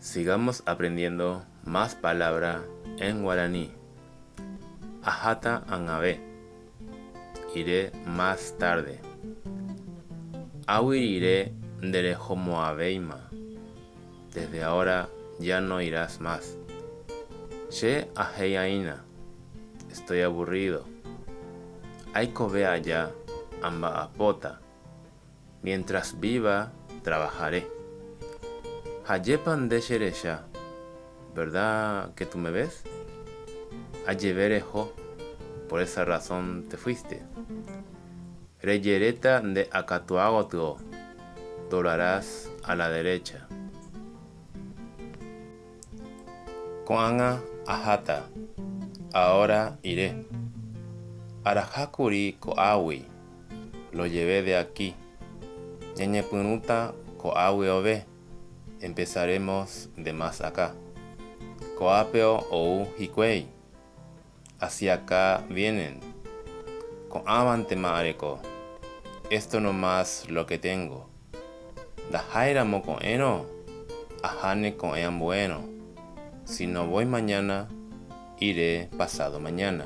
Sigamos aprendiendo más palabra en guaraní. Aháta ag̃ave. Iré más tarde. Águi rire nderehomo'ãvéima. Desde ahora ya no irás más. Che ahei'aína. Estoy aburrido. Aikove aja amba'apóta. Mientras viva, trabajaré. Ajépa nde cherecha, verdad que tú me ves? Ajeve reho, por esa razón te fuiste. Rejeréta nde akatúa gotyo, doblarás a la derecha. Ko'ág̃a aháta, ahora iré. Arahákuri ko'águi, lo llevé de aquí. Ñañepyrũta ko'águi ove, empezaremos de más acá. Ko'ápeo ou hikuái, hacia acá vienen. Ko'ãvantema areko, esto no más lo que tengo. Ndaháiramo ko'ẽrõ, aháne ko'ẽ ambuérõ. Si no voy mañana, iré pasado mañana.